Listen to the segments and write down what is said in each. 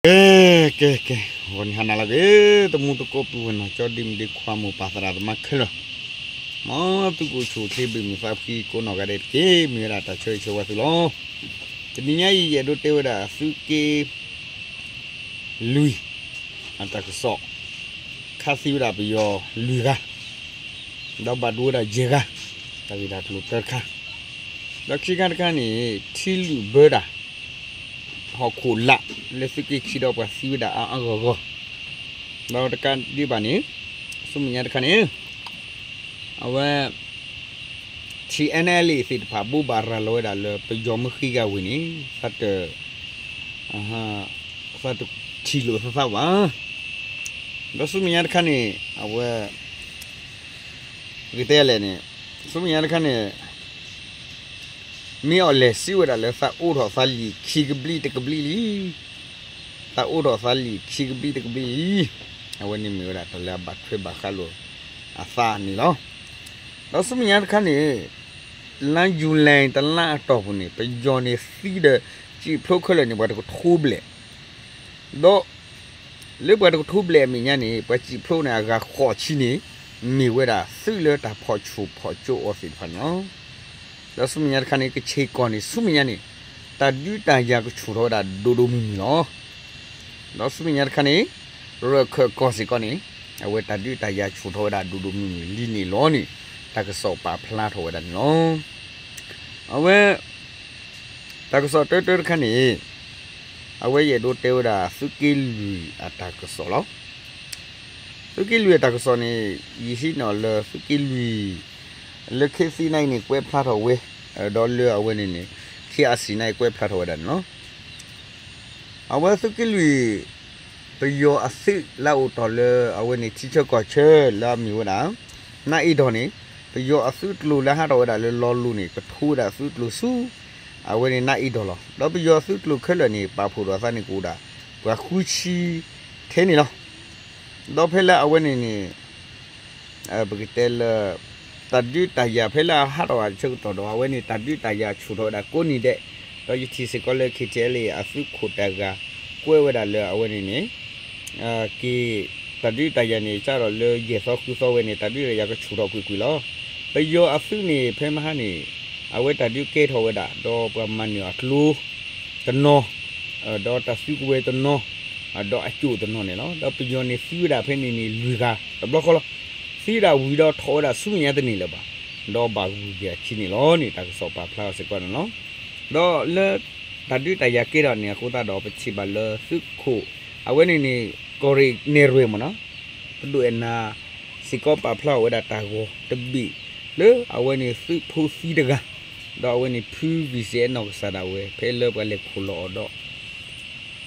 ကဲ ကဲ ကဲ, ဂီၤနံၤဟါနၤလၢအဂ့ၤ တံၤသကိးပုၢ်ဝဲၢ်နီၢ်ကၠီ ဒ့မုၣ်ဒ့ခွါ မိၢ်ပၢ်သရၣ်သမါခဲလၢာ်, မ်သုကအိၣ်ဆူၣ်အိၣ်ချ့ ဘၣ်မုာ်သးဖှံကိးနီၢ်ဂၤဒဲးတက့ၢ်. မ့ၢ်ဝဲဒၣ်တၢ်ဆၢဂ့ၤဆၢဝါသုလီၤ. တနံၤညါအံၤ ယအဲၣ်ဒိးတဲဝဲဒၣ် သုးက့လွံၢ် အတၢ်ကစီၣ်, ခးသံဝဲဒၣ်ပယီၤလွံၢ်ဂၤ ဒီးဘၣ်ဒိဝဲဒၣ်ယဲၢ်ဂၤ, တၢ်ဂ့ၢ်တၢ်ကျိၤတၢတခါ, ဒီးခံခါတခါန့ၣ် ထံလုာ်ဘၢတၢ် ဟီၣ်ခိၣ်လာ် လၢသုးက့ခံဒီးပှၤသံဝဲဒၣ်အါအါဂီၢ်ဂီၢ်, ဒီးတကးဒံးဘၣ်န့ၣ် ဆူမဲာ်ညါတခါန့ၣ် အဝဲ ထံ NLA သ့ၣ်တဖၣ် ဘိးဘၣ်ရၤလီၤဝဲဒၣ်လၢပယီၤမ့ၢ်ဃ့ဂၤဝ့ၢ်န့ၣ် သးတ သးတထံၣ်လိာ်သးသးဘၣ်. ဒီးဆူမဲာ်ညါတခါန့ၣ် အဝဲ ပကတဲလဲၣ်န့ၣ် ဆူမဲာ်ညါတခါန့ၣ် မ့ၢ်အီၤလဲၤစံးဝဲဒၣ်လၢသးအိးထီၣ်သးလံာ်ခံကဘျံးတကဘျံးလံ, သးအိးထီၣ်သးလံာ်ခံကဘျံးတကဘျံးလံ. အဝဲန့ၣ်မ့ၢ်ဝဲဒၣ်တၢ်လၢအဘၣ်ထွဲဘၣ်ဃးလိာ်အသးန့ၣ်လီၤ. ဒီးဆူမဲာ်ညါတခါန့ၣ် လါယူၤလံတလါအတီၢ်ပူၤန့ၣ် ပယီၤန့ၣ်သံဒီး စံၣ်ဖျိးခဲလၢာ်န့ၣ် ပှၤတကထိဘျဲၣ်, ဒီး လၢပှၤတကထိဘျဲၣ်အမဲာ်ညါန့ၣ် ပှၤစံၣ်ဖျိးန့ၣ် အဂၤဃိးဆံန့ၣ် မ့ၢ်ဝဲဒၣ်သုးလၢတၢ်ဖီၣ်ဆူၣ်ဖီၣ်ကၠိအီၤသ့ၣ်တဖၣ်န့ၣ်လီၤ. ဒီးဆူမဲာ်ညါတခါန့ၣ် ကခ့ၣ်ကီၢ်န့ၣ် ဆူမဲာ်ညါန့ၣ် တၢ်ဒုးတၢ်ယၤကဆူၣ်ထီၣ်ဝဲဒၣ်ဒိၣ်ဒိၣ်မုၢ်မုၢ်လီၤ. ဒီးဆူမဲာ်ညါတခါန့ၣ် ရခၢၣ်ကီၢ်စ့ၢ်ကီးန့ၣ် အဝဲတၢ်ဒုးတၢ်ယၤဆူၣ်ထီၣ်ဝဲဒၣ်ဒိၣ်ဒိၣ်မုၢ်မုၢ်လံန့ၣ်လီၤန့ၣ် တၢ်ကစီၣ်ပာ်ဖျါထီၣ်ဝဲဒၣ်န့ၣ်လီၤ. အဝဲ တၢ်ကစီၣ်တၢတၢတခါန့ၣ် အဝဲယအဲၣ်ဒိးတဲဝဲဒၣ်သုးက့လွံၢ်အတၢ်ကစီၣ်လီၤ. သုးက့လွံၢ်အတၢ်ကစီၣ်န့ၣ် ယဟံးန့ၢ်အီၤလၢသုးက့လွံၢ် လၢခ့သံနါအံၤန့ၣ် ကွဲးဖျါထီၣ်ဝဲ, ဒီးလၢအဝဲန့ၣ်န့ၣ် ခ့အစံၣ်နါအံၤကွဲးဖျါထီၣ်ဝဲဒၣ်န့ၣ်လီၤ. အဝဲသုးက့လွံၢ် ပယီၤအသုးလၢအအိၣ်တီၢ်လၢအဝဲန့ၣ် ထံဆၢကီၢ်ဆၢလၢအမ့ၢ်ဝဲဒၣ် နါအ့ၣ်ဒိၣ်န့ၣ် ပယီၤအသုးကျိၤလၢဟးထီၣ်ဝဲဒၣ်လၢလီလိၤန့ၣ် ကထိဝဲဒၣ်သုးကျိၤဆူ အဝဲန့ၣ်နါအ့ၣ်ဒိၣ်လီၤ. ဒီးပယီၤသုးကျိၤခဲလၢာ်န့ၣ် ပာ်ဖှိၣ်ဒီးအသးန့ၣ်ကအိၣ်ဒၣ် ပှၤဃုဆံထဲန့ၣ်လီၤ. ဒီးဖဲလၢအဝဲန့ၣ်န့ၣ် ပကတဲလၢ တၢ်ဒုးတၢ်ယၤဖဲလၢအဟးထီၣ်ဝဲဆၢကတီၢ်ဒီး အဝဲန့ၣ်တၢ်ဒုးတၢ်ယၤဆူၣ်ထီၣ်ဝဲဒၣ်ကိးနံၤဒဲး, ဒီးယထံၣ်စ့ၢ်ကီးလၢ KTLA အသုးခိၣ်တဂၤ ကွဲးဝဲဒၣ်လၢအဝဲန့ၣ်န့ၣ် က့ၤ တၢ်ဒုးတၢ်ယၤန့ၣ် စးထီၣ်လၢယဲၢ်သီဃုသီဝဲန့ၣ် တၢ်ဒုးတၢ်ယၤကဆူၣ်ထီၣ်ကွ့ၢ်ကွ့ၢ်လီၤ. ပယီၤအသုးန့ၣ် ဖဲမဟါန့ၣ် အဝဲတၢ်ဒုးကဲထီၣ်ဝဲဒၣ် ဒီးပှၤမၤနၢၤအကျိတနီၤ ဒီးတၢ်စုကဝဲၤတနီၤ ဒီးအကၠိၣ်တနီၤန့ၣ်လီၤ. ဒီးပယီၤန့ၣ်သံဝဲဒၣ်ဖဲန့ၣ်န့ၣ် လွံၢ်ဂၤ တဘျီဃီလီၤ. သံဝဲဒၣ်ဝံၤဒီးထီၣ်ဝဲဒၣ်ဆူမဲာ်ညါတန့ၢ်လၢၤဘၣ်, ဒီးဘၣ်ဂုၤက့ၤအခံန့ၣ်လီၤန့ၣ် တၢ်ကစီၣ်ပာ်ဖျါအီၤစ့ၢ်ကီးန့ၣ်လီၤ. ဒီးလၢ တၢ်ဒုးတၢ်ယၤကဲထီၣ်န့ၣ်အဃိသတးဒီး ပထံၣ်ဘၣ်လၢသုးခိၣ် အဝဲန့ၣ်န့ၣ် ကီၢ်ရ့ၣ်နဲၣ်ရွဲၣ်မ့ၢ်နီၤ ပဒိၣ်အဲၣ်နၤ စ့ၢ်ကီးပာ်ဖျါအီၤဝဲဒၣ်တၢ်ဂီၤတဘ့ၣ် လၢအဝဲန့ၣ်သုးဖိသံတဂၤ ဒီးအဝဲန့ၣ်ဖု BGF နီၢ်ကစၢ်ဒၣ်ဝဲ ဖဲလၢပှၤလဲၤခိၣ်လီၤအီၤဒီး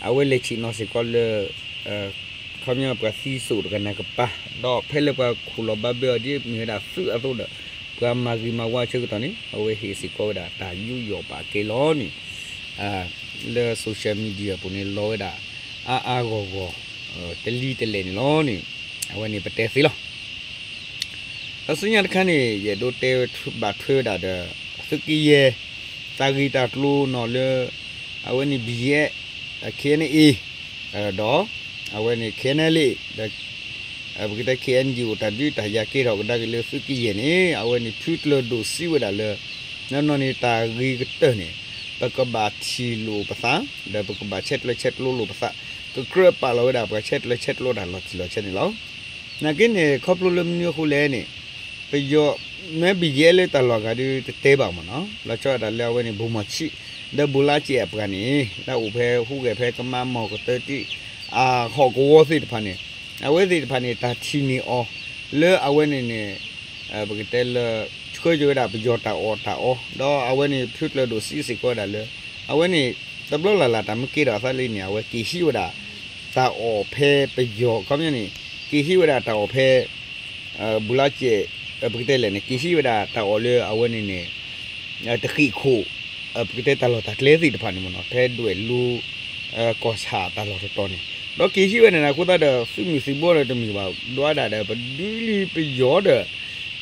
အဝဲလဲၤဆ့ၣ်နီၤစ့ၢ်ကီးလၢ ခီပညီပှၤသံစိာ်တဂၤနၤကပၤ ဒီးဖဲလၢပှၤခိၣ်လီၤဘၣ်ဘၢအီၤဒ်မ့ၢ်ဝဲဒၣ်သုးအသိးဒီး ပှၤမၤဂ့ၤမၤဝါဆၢကတီၢ်န့ၣ် အဝဲဟ့ၣ်စ့ၢ်ကီးဝဲဒၣ်တၢ်ယူးယီၣ်ပာ်ကဲလီၤန့ၣ် လၢ social media ပူၤန့ၣ် လီၤဝဲဒၣ် အါအါဂီၢ်ဂီၢ် တလံၤတလဲၣ်န့ၣ်လီၤန့ၣ် အဝဲန့ၣ်ပတဲသ့လီၤ. ဒီးဆူညါတခါန့ၣ် ယအဲၣ်ဒိးတဲဘၣ်ထွဲဝဲဒၣ်ဒီး သုးက့ယဲၢ် တၢ်ဂ့ၢ်တၢ်ကျိၤနီၢ်လၢ အဝဲန့ၣ် BGF KNA ဒီး အဝဲန့ၣ် KNLA ဒီး ပကတဲ KNDO တၢ်ဒုးတၢ်ယၤကဲထီၣ်ကဒါက့ၤလၢသုးက့ယဲၢ်န့ၣ် အဝဲန့ၣ်ဖုကျၢၤဒိၣ်စံးဝဲဒၣ်လၢ နီၢ်နီၢ်န့ၣ်တၢ်ဂ့ၤကတၢၢ်န့ၣ် ပကဘၣ်ထံၣ်လိာ်ပသး ဒီးပကဘၣ်ဆဲးကျၢဆဲးကျိလိာ်ပသး ကကြၢးပာ်လီၤဝဲဒၣ်ပှၤဆဲးကျၢဆဲးကျိတၢ်လီၤတံၢ်လီၤဆဲးန့ၣ်လီၤ. နာ်က့န့ၣ် ခီဖျိလၢမနုၤအဃိလဲၣ်န့ၣ် ပယီၤ မ့ၢ် BGF လၢတၢ်လီၢ်ဂၤဒုးတတဲဘၣ်မ့ၢ်နီၤ လီၤဆီဒၣ်တၢ်လၢအဝဲန့ၣ် ဘိၣ်မီၢ်ဆံး ဒီးဘိၣ်လါစဲးအပှၤန့ၣ် တၢ်အိၣ်ဖဲဟူးဂဲၤဖဲကမါမီၢ်ကတၢၢ်တံၢ် အဟီၣ်ကဝီၤသ့ၣ်တဖၣ်န့ၣ် အဝဲသ့ၣ်တဖၣ်န့ၣ် တၢ်ထံၣ်န့ၢ်အီၤ လၢအဝဲန့ၣ်န့ၣ် ပကတဲလၢ ဆှၢက့ၤဝဲဒၣ်ပယီၤတၢ်အီၣ်တၢ်အီ ဒီးအဝဲန့ၣ် ဖုကျၢၤဒိၣ်စံးစ့ၢ်ကီးဝဲဒၣ်လၢ အဝဲန့ၣ် တဘျီလၢ်လၢ်တၢ်မ့ၢ်ကဲထီၣ်အသးလံန့ၣ် အဝဲက့ၤဟံးဝဲဒၣ် တၢ်အီၣ်ဖဲပယီၤ ခီပညီန့ၣ် က့ၤဟံးဝဲဒၣ်တၢ်အီၣ်ဖဲ ဘိၣ်လါစဲး ပကတဲလဲၣ်န့ၣ် က့ၤဟံးဝဲဒၣ်တၢ်အီၣ်လၢအဝဲန့ၣ်န့ၣ် တဃံးခိၣ် ပကတဲတၢ်လီၢ်တၢ်ကျဲသ့ၣ်တဖၣ်န့ၣ်မ့ၢ်နီၤ ဖဲဒွဲၣ်လိ ကီၢ်ဆၣ်တၢ်လီၢ်တတီၤန့ၣ် ဒီးက့ၤဟံးဝဲန့ၣ်န့ၣ်အဃိသတးဒီး သုးမုၢ်သံၣ်ဘိဒီးတမ့ၢ်ဘၣ် ဒွးဒၣ်ဒီး ပဒုးလံပ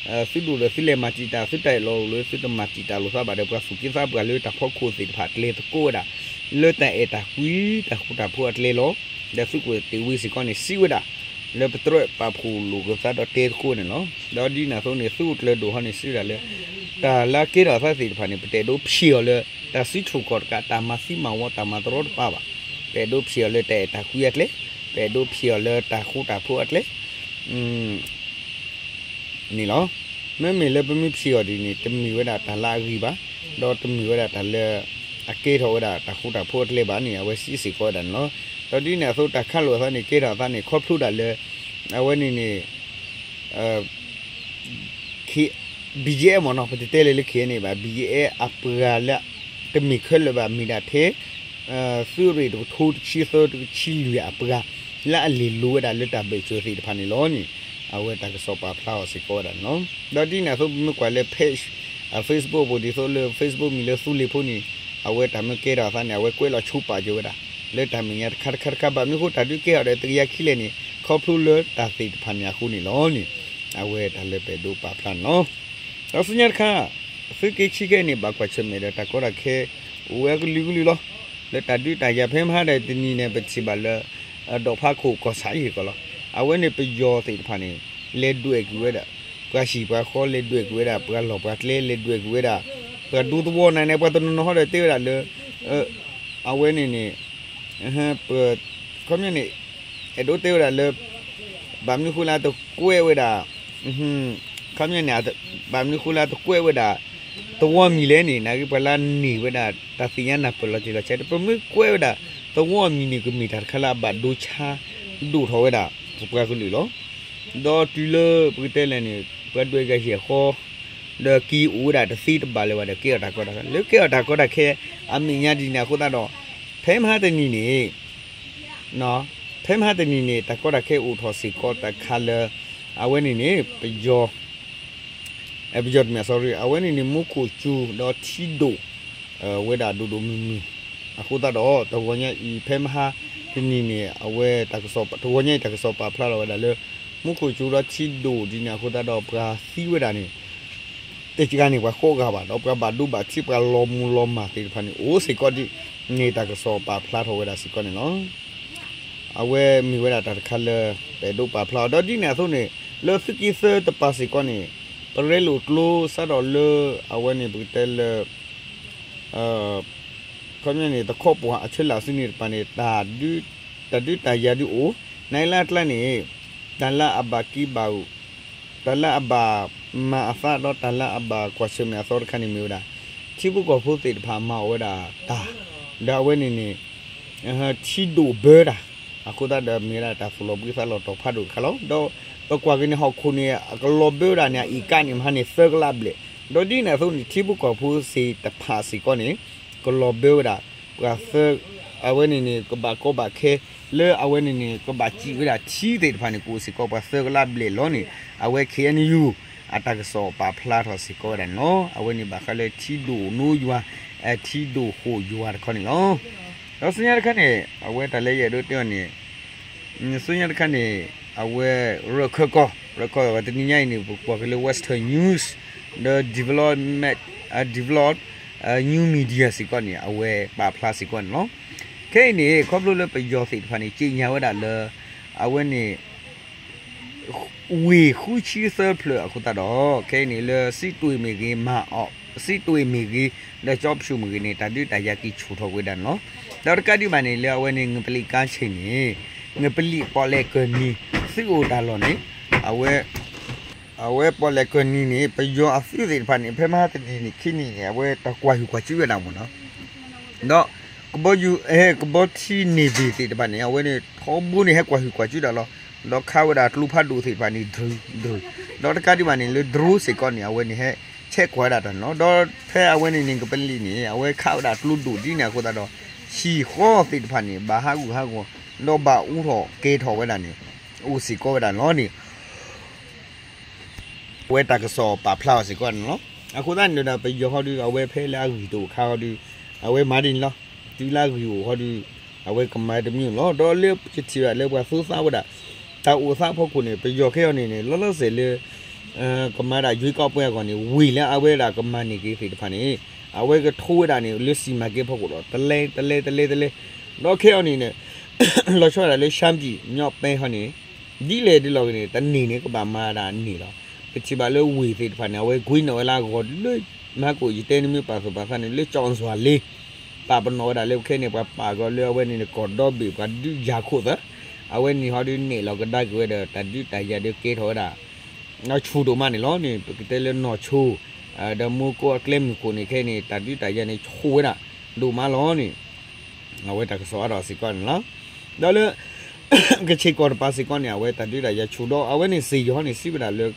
ယီၤဒီး သုးဒိၣ်ဒီးသုးလဲၤမၤတံာ်တာ် သုးတၢ်အၢၣ်လီၤအိၣ်လၢသုတမၤတံာ်တာ်လိာ်သးဘၣ်ဒီး ပှၤသူၣ်က့သးပှၢ်လၢတၢ်ဖီခိၣ်သ့ၣ်တဖၣ်ကျဲသကိးဝဲဒၣ် လၢတၢ်အဲၣ်တၢ်ကွံ တၢ်ဃူတၢ်ဖိးအကျဲလီၤ. ဒီးသုးခိၣ်တ့ၢ်ဝံစ့ၢ်ကီးန့ၣ် စံးဝဲဒၣ် လၢပတြၢၤပာ်ဖှိၣ်လိာ်က့ၤသးဒီးတဲသကိးန့ၣ်လီၤ. ဒီးဒ်န့ၣ်အသိးန့ၣ် သုးခိၣ်ကျၢၤဒိၣ်ဟီန့ၣ် စံးဝဲဒၣ်လၢ တၢ်လၢအကဲထီၣ်အသးသ့ၣ်တဖၣ်န့ၣ် ပတအဲၣ်ဒိးဖျဲးအီၤလၢ တၢ်စုထူၣ်ကီၢ်တကး တၢ်မၤသံမၤဝီ တၢ်မၤတရီတပါဘၣ်. ပအဲၣ်ဒိးဖျဲးအီၤလၢတၢ်အဲၣ်တၢ်ကွံအကျဲ, ပအဲၣ်ဒိးဖျဲးအီၤလၢတၢ်ဃူတၢ်ဖိးအကျဲ န့ၣ်လီၤ. မ့မ့ၢ်လၢပမ့ၢ်ဖျဲးအီၤဒ်န့ၣ် တမ့ၢ်ဝဲဒၣ်တၢ်လၢအဂ့ၤဘၣ်, ဒီးတမ့ၢ်ဝဲဒၣ်တၢ်လၢ အကဲထီၣ်ဝဲဒၣ်တၢ်ဃူတၢ်ဖိးအကျဲဘၣ်န့ၣ် အဝဲစံးစ့ၢ်ကီးဝဲဒၣ်န့ၣ်လီၤ. ဒီးဒ်န့ၣ်အသိးတၢ်ခးလိာ်အသးန့ၣ် ကဲထီၣ်အသးန့ၣ် ခီဖျိဒၣ်လၢ အဝဲန့ၣ်န့ၣ် BGF မ့ၢ်နီၤ ပတတဲလၢၤလၢ K N A ဘၣ် BGF အပှၤလၢ တမ့ၢ်ခဲလၢာ်ဘၣ် မ့ၢ်ဒၣ်ထဲ သုးရ့ၣ်တကထိတဆံသၢတဆံလွံၢ်အပှၤ လၢအလဲၤလိၤဝဲဒၣ်လၢတၢ်ဘၢၣ်စၢၤသ့ၣ်တဖၣ်န့ၣ်လီၤန့ၣ် အဝဲတၢ်ကစီၣ်ပာ်ဖျါအီၤစ့ၢ်ကီးဝဲဒၣ်န့ၣ်လီၤ. ဒီးဒ်န့ၣ်အသိးပမ့ၢ်ကွၢ်လၢ page Facebook ပူၤဒ်သိးလၢ Facebook မံၤလၢသူလ့ၤဖိန့ၣ် အဝဲတၢ်မ့ၢ်ကဲထီၣ်အသးန့ၣ် အဝဲကွဲးလီၤဆိပာ်က့ၤဝဲဒၣ် လၢတၢ်မဲာ်ညါတခါတခါတခါ ဘၣ်မနုၤဃိတၢ်ဒုးကဲထီၣ်ဒီးတကယၤခံလဲၣ်န့ၣ် ခီဖျိလၢတၢ်သ့ၣ်တဖၣ်န့ၣ်အဃိန့ၣ်လီၤန့ၣ် အဝဲတၢ်လၢပအဲၣ်ဒိးပာ်ဖျါန့ၣ်လီၤ. ဒီးဆူညါတခါ သုးက့ခံခဲအံၤန့ၣ် ဘၣ်ကွၢ်ဆၢၣ်မဲာ်ဒီးတၢ်ကီတၢ်ခဲ အိၣ်ဝဲကလုာ်ကလုာ်လီၤ. လၢတၢ်ဒုးတၢ်ယၤဖဲမဟါဒီးတနံၤန့ၣ် ပထံၣ်ဘၣ်လၢ ဒီးဖးခိၣ်ကီၢ်ဆၣ်အံၤကီးလီၤ. အဝဲန့ၣ်ပယီၤသ့ၣ်တဖၣ်န့ၣ် လဲၤဒွဲၣ်ကွံာ်ဝဲဒၣ် ပှၤဟံၣ်ပှၤဃီ လဲၤဒွဲၣ်ကွံာ်ဝဲဒၣ် ပှၤလီၢ်ပှၤကျဲ လဲၤဒွဲၣ်ကွံာ်ဝဲဒၣ် ပှၤဒူသဝီနၤန့ၣ် ပှၤတနီၤနီၤဟီဒီးတဲဝဲဒၣ်လၢ အဝဲန့ၣ်န့ၣ် ပ ခီပညီန့ၣ် အဲၣ်ဒိးတဲဝဲဒၣ်လၢ ဘၣ်မနုၤဃိလၢတကွဲးဝဲဒၣ် ခီပညီန့ၣ် ဘၣ်မနုၤဃိလၢတကွဲးဝဲဒၣ် သဝီမံၤလဲၣ်န့ၣ် နာ်က့ပှၤလၢန့ၢ်ဝဲဒၣ် တၢ်သ့ၣ်ညါနၢ်ပၢၢ်လီၤတံၢ်လီၤဆဲး ပမ့ၢ်ကွဲးဝဲဒၣ် သဝီမံၤန့ၣ် ကမ့ၢ်တၢ်တခါလၢအဘၣ်ဒိဆါ ဒိၣ်ထီၣ်ဝဲဒၣ် ပပှၤကလုာ်လီၤ. ဒီးတုၤလၢပကတဲလဲၣ်န့ၣ် ပှၤဒွဲၣ်ကဟံၣ်အဃီ ဒီးက့ၤအိၣ်ဝဲဒၣ်တသ့တဘၣ်လၢၤဘၣ်ဒီး ကဲထီၣ်တၢ်ကီတၢ်ခဲ လၢကဲထီၣ်တၢ်ကီတၢ်ခဲ အမဲာ်ညါဒ်န့ၣ်အဃိသတးဒီး ဖဲမဟါတနံၤန့ၣ် ဖဲမဟါတနံၤန့ၣ် တၢ်ကီတၢ်ခဲအိၣ်ထီၣ်စ့ၢ်ကီးတခါလၢ အဝဲန့ၣ်န့ၣ် ပယီၤ ပယီၤတမ့ၢ် sorry အဝဲန့ၣ်န့ၣ် မူခိၣ်စူၤဒီးထံဒိၣ် ဝဲဒၣ်ဒိၣ်ဒိၣ်မုၢ်မုၢ် အဃိသတးဒီး တဂီၤညါအံၤ ဖဲမဟါတနံၤန့ၣ် အဝဲတၢ်ကစီၣ် တဂီၤညါအံၤတၢ်ကစီၣ်ပာ်ဖျါလီၤဝဲဒၣ်လၢ မူခိၣ်စူၤဒီးထံဒိၣ်ဒ်န့ၣ်အဃိသတးဒီး ပှၤသံဝဲဒၣ်န့ၣ် တကဂၤန့ၣ် ပှၤဃိးဂၤဘၣ် ဒီးပှၤဘၣ်ဒိဘၣ်ထံး ပှၤလီၤမူၤလီၤမၢ်သ့ၣ်တဖၣ်န့ၣ် အိၣ်စ့ၢ်ကီးဒ်န့ၣ် တၢ်ကစီၣ်ပာ်ဖျါထီၣ်ဝဲဒၣ်စ့ၢ်ကီးန့ၣ်လီၤ. အဝဲမ့ၢ်ဝဲဒၣ်တၢ်တခါလၢ ပအဲၣ်ဒိးပာ်ဖျါအီၤ ဒီးဒ်န့ၣ်အသိးန့ၣ် လၢသုးက့သၢတပၤစ့ၢ်ကီးန့ၣ် ပရဲလိာ်ကျိစးဒီးလၢ အဝဲန့ၣ်ပကတဲလၢ ခီပညီန့ၣ် တခီပှၤအဆၢလၢ်စုန့ၣ်တပၤန့ၣ် တၢ်ဒုးတၢ်ယၤဒုးအိၣ် နအံၤလၢအကျါန့ၣ် တၢ်လၢအဘၣ်က့ၤဘၣ် တၢ်လၢအဘၣ်မၤအသးဒီးတၢ်လၢအဘၣ်ကွၢ်ဆၢၣ်မဲာ်အသီတခါန့ၣ်မ့ၢ်ဝဲဒၣ် ထံဖိကီၢ်ဖိသ့ၣ်တဖၣ်မၤအီၣ်ဝဲဒၣ်တၢ် ဒီးအဝဲန့ၣ်န့ၣ် ထံဒိၣ်ဘၢတၢ် အဃိသတးဒီးမ့ၢ်ဝဲဒၣ်တၢ်သူၣ်လီၤဘှံးသးလီၤတီၤဖးဒိၣ်တခါလီၤ. ဒီးပကွၢ်က့ၤန့ၣ် ဟီၣ်ခိၣ်န့ၣ် အကလီၤဘၢဝဲဒၣ်န့ၣ် အအံၤကါန့ၣ် မဟါန့ၣ်သၢကလးဘျဲၣ် ဒီးဒ်န့ၣ်အသိးန့ၣ် ထံဖိကီၢ်ဖိသ့ၣ်တဖၣ်စ့ၢ်ကီးန့ၣ် ကလီၤဘၢဝဲဒၣ် ပှၤသၢ အဝဲန့ၣ်န့ၣ် ကဘၣ်ကီဘၣ်ခဲ လၢအဝဲန့ၣ်န့ၣ် ကဘၣ်စံးဝဲဒၣ်ထံသ့ၣ်တဖၣ်န့ၣ် ကအိၣ်စ့ၢ်ကီးပှၤသၢကလးဘျဲၣ်လီၤန့ၣ် အဝဲ K N U အတၢ်ကစီၣ်ပာ်ဖျါထီၣ်စ့ၢ်ကီးဝဲဒၣ်န့ၣ်လီၤ. အဝဲန့ၣ်ဘၣ်ဃးလၢထံဒိၣ်နိယွၤ ထံဒိၣ်ဃိၣ်ယွၤတခီန့ၣ်လီၤ. ဒီးဆူညါတခါန့ၣ် အဝဲတၢ်လၢယအဲၣ်ဒိးတဲအီၤန့ၣ် ဆူညါတခါန့ၣ် အဝဲရၢၢ်ခၢၣ်ကီၢ် ရၢၢ်ခၢၣ်ကီၢ် တနံၤညါအံၤန့ၣ် ပကွၢ်က့ၤလၢ Western News ဒီး Development Develop New Media စ့ၢ်ကီးန့ၣ် အဝဲပာ်ဖျါစ့ၢ်ကီးန့ၣ်လီၤ. ခဲအံၤန့ၣ် ခီဖျိလၢပယီၤသ့ၣ်တဖၣ်န့ၣ် ကြေညာဝဲဒၣ်လၢ အဝဲန့ၣ် ဝ့ၢ်ဃုဆံသၢဖျၢၣ်အဃိသတးဒီး ခဲအံၤန့ၣ်လၢ စံးတွ့ၣ်မ့ၢ်ဂ့ၤ မၤအီၣ် စံးတွ့ၣ်မ့ၢ်ဂ့ၤ ဒီးကၠီဖၠူၣ်မ့ၢ်ဂ့ၤန့ၣ် တၢ်ဒုးတၢ်ယၤက့ၤဆူၣ်ထီၣ်ဝဲဒၣ်န့ၣ်လီၤ. ဒီးတကးဒံးဘၣ်န့ၣ် လၢအဝဲန့ၣ် ငပလံးကါဆ့ၣ်န့ၣ် ငပလံးပီၣ်လဲၣ်ကၢၢ်နံၤ သုးအိၣ်တၢ်လီၢ်န့ၣ် အဝဲ အဝဲပီၣ်လဲၣ်ကၢၢ်နံၤန့ၣ် ပယီၤအသုးသ့ၣ်တဖၣ်န့ၣ် ဖဲမဟါတနံၤန့ၣ် ခံနံၤန့ၣ် အဝဲတၢ်ကွၢ်ဟုၣ်ကွၢ်စူၣ်ဝဲဒၣ်မ့ၢ်နီၤ ဒီးကဘီယူၤ ကဘီထံန့ၣ်ဘ့ၣ်သ့ၣ်တဖၣ်န့ၣ် အဝဲန့ၣ်ထီဘိန့ၣ် ဟဲကွၢ်ဟုၣ်ကွၢ်စူၣ်တၢ်လီၤ. ဒီးခးဝဲဒၣ်ကျိဖးဒိၣ်သ့ၣ်တဖၣ်န့ၣ် drone drone ဒီးတကးဒံးဘၣ်န့ၣ် လၢ drone စ့ၢ်ကီးန့ၣ် အဝဲန့ၣ်ဟဲဆဲးကွၢ်ဝဲဒၣ်တၢ်န့ၣ်လီၤ. ဒီးဖဲအဝဲန့ၣ်န့ၣ် ကပလံးန့ၣ် အဝဲခးဝဲဒၣ်ကျိဒိၣ်ဒ်န့ၣ်အဃိသတးဒီး ဟံၣ်ဃီသ့ၣ်တဖၣ်န့ၣ် ဘၣ်ဟးဂူာ်ဟးဂီၤ ဒီးဘၣ်အူထီၣ်ကဲထီၣ်ဝဲဒၣ်န့ၣ် အိၣ်စ့ၢ်ကီးဝဲဒၣ်န့ၣ်လီၤန့ၣ် အဝဲတၢ်ကစီၣ်ပာ်ဖျါအီၤစ့ၢ်ကီးန့ၣ်လီၤ. အဃိသတးန့ၣ်ဒီး ပယီၤဟီဒုး အဝဲဖဲလၢအဂံၢ်တအိၣ်ခါဟီဒုး အဝဲမၤဒ်န့ၣ်လီၤ. တုၤလၢအဂံၢ်အိၣ်ဟီဒုး အဝဲကမၤတမံၤလီၤ. ဒီးလၢပထံၣ်ဘၣ်လၢပှၤသူသးဝဲဒၣ် တၢ်အိၣ်သးအဖီခိၣ်န့ၣ် ပယီၤခဲအံၤန့ၣ်န့ၣ် လီၤလီၤဆဲးလၢ ကမၤဒၣ်ယွ့ကီးပွဲအဂီၢ်န့ၣ် ဝ့ၢ်လၢအဝဲဒၣ်ကမၤန့ၢ်က့ၤသ့ၣ်တဖၣ်န့ၣ် အဝဲကထိဝဲဒၣ်န့ၣ် လၢ စီမံကိန်း ဖီခိၣ်ဒီး တလဲ တလဲ တလဲ တလဲ, ဒီးခဲအံၤန့ၣ်န့ၣ် လီၤဆီဒၣ်တၢ်လၢ ရှမ်းပြည်မြောက်ပိုင်း ဟီန့ၣ် ဒ်လဲၣ်ဒ်လဲၣ်ဂ့ၤန့ၣ် တနံၤန့ၣ် ကဘၣ်မၤဒၣ်န့ၣ်လီၤ. ပထံၣ်ဘၣ်လၢဝ့ၢ်သ့ၣ်တဖၣ်န့ၣ် အဝဲကွံာ်နီၣ်ဝဲလၢအဂီၢ်လၢ မဟါကိၣ် ယတဲန့ၣ်မ့ၢ်ပာ်သူၣ်ပာ်သးန့ၣ် လၢ ကၠီၣ်စွၤလ့ ပာ်ပနီၣ်ဝဲဒၣ်လၢခဲအံၤန့ၣ် ပှၤပာ်ကီၤလၢအဝဲန့ၣ်န့ၣ် ကီၢ်ဒီဘ့ၣ် ပှၤဒုးယၤခိၣ်သၢ, အဝဲန့ၣ်ဟီဒုးနဲၣ်လီၤကဒါက့ၤဝဲဒီး တၢ်ဒုးတၢ်ယၤဒုးကဲထီၣ်ဝဲဒၣ် ဆူၣ်ဒိၣ်မးန့ၣ်လီၤန့ၣ် ပကတဲလၢနီၢ်ဆိ ဒီးမူကိအကျဲမုၢ်ခိၣ်န့ၣ် ခဲအံၤန့ၣ် တၢ်ဒုးတၢ်ယၤန့ၣ်ဆူၣ်ဝဲဒၣ် ဒိၣ်မးလီၤန့ၣ် အဝဲတၢ်ကစီၣ်အါထီၣ်စ့ၢ်ကီးန့ၣ်လီၤ. ဒီးလၢ ကချ့ၣ်ကီၢ်တပၤစ့ၢ်ကီးန့ၣ် အဝဲတၢ်ဒုးတၢ်ယၤဆူၣ်ဒီး အဝဲန့ၣ်စ့ၢ်ကီးန့ၣ် စံးဝဲဒၣ်လၢ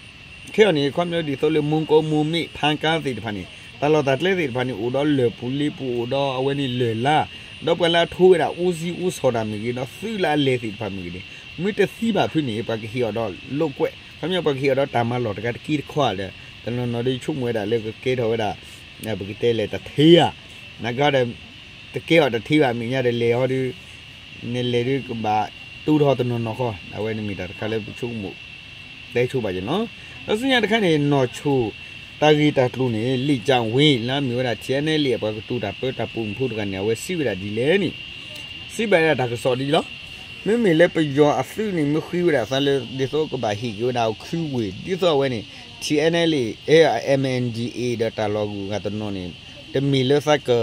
ခဲအံၤန့ၣ် ခီဖျိဒ်သိးလၢ မူကိ မူမ့ၣ် ဖါကါသ့ၣ်တဖၣ်န့ၣ် တၢ်လီၢ်တၢ်ကျဲသ့ၣ်တဖၣ်န့ၣ် အိၣ်ဒီးလၢၢ်ပူၤလ့ပူၤ အိၣ်ဒီးအဝဲန့ၣ်လၢၢ်လါ, ဒီးပှၤလၢအထိဝဲဒၣ်အူစံအူစီၤတၢ်မ့ၢ်ဂ့ၤ ဒီးသုးလၢအလဲၤသ့ၣ်တဖၣ်မ့ၢ်ဂ့ၤန့ၣ် မ့ၢ်တသံဘၣ်ဖုန့ၣ် ပှၤကဟ့ၣ်အီၤဒီးလိာ်ကွဲ ခီဖျိပှၤကဟ့ၣ်အီၤဒီးတၢ်မၤလီၢ်တကးတက့တခီဧါဒီး တနီၤနီၤဒီးဆိကမိၣ်ဝဲဒၣ်လၢကကဲထီၣ်ဝဲဒၣ် ပကတဲလဲၣ်တထ့ဧါ, နာ်က့ဒီး တကဲအီၤတထ့ဘၣ် မဲာ်ညါဒီးလဲၤဟီဒုး နလဲၤဒုးကဘၣ်တူၢ်ထီၣ်တနီၤနီၤဃီ အဝဲန့ၣ်မ့ၢ်တၢ်တခါလၢပဆိကမိၣ် တဲဆိဘၣ်က့ၤနီၤ. ဒီးဆူညါတခါန့ၣ် နီၢ်ဆိ တၢ်ဂ့ၢ်တၢ်ကျိၤန့ၣ် လံာ်ကၠၣ်ဝ့ လၢအမ့ၢ်ဝဲဒၣ် ထံၣ်အဲၣ်နဲလ့ၣ် အပှၤကတိၤတၢ်ပၢတၢ်ပိာ်မုၣ်ဖိတဂၤန့ၣ် အဝဲစံးဝဲဒၣ်ဒ်လဲၣ်န့ၣ် စံးဘၣ်ဝဲဒၣ်တၢ်ကစီၣ်ဒ်လီၤ. မ့မ့ၢ်လၢပယီၤအသုးန့ၣ် မ့ၢ်ဃ့ဝဲဒၣ်သးလၢ ဒ်သိးကဘၣ်ဟ့ၣ်က့ၤဝဲဒၣ်အီၤခုဝ့ၢ် ဒ်သိးအဝဲန့ၣ် ထံၣ်အဲၣ်နဲလ့ၣ် အဲ MNDAA ဒီးတၢ်လီၢ်ဂုၤဂၤတနီၤန့ၣ် တမ့ၢ်လၢသးက ခီ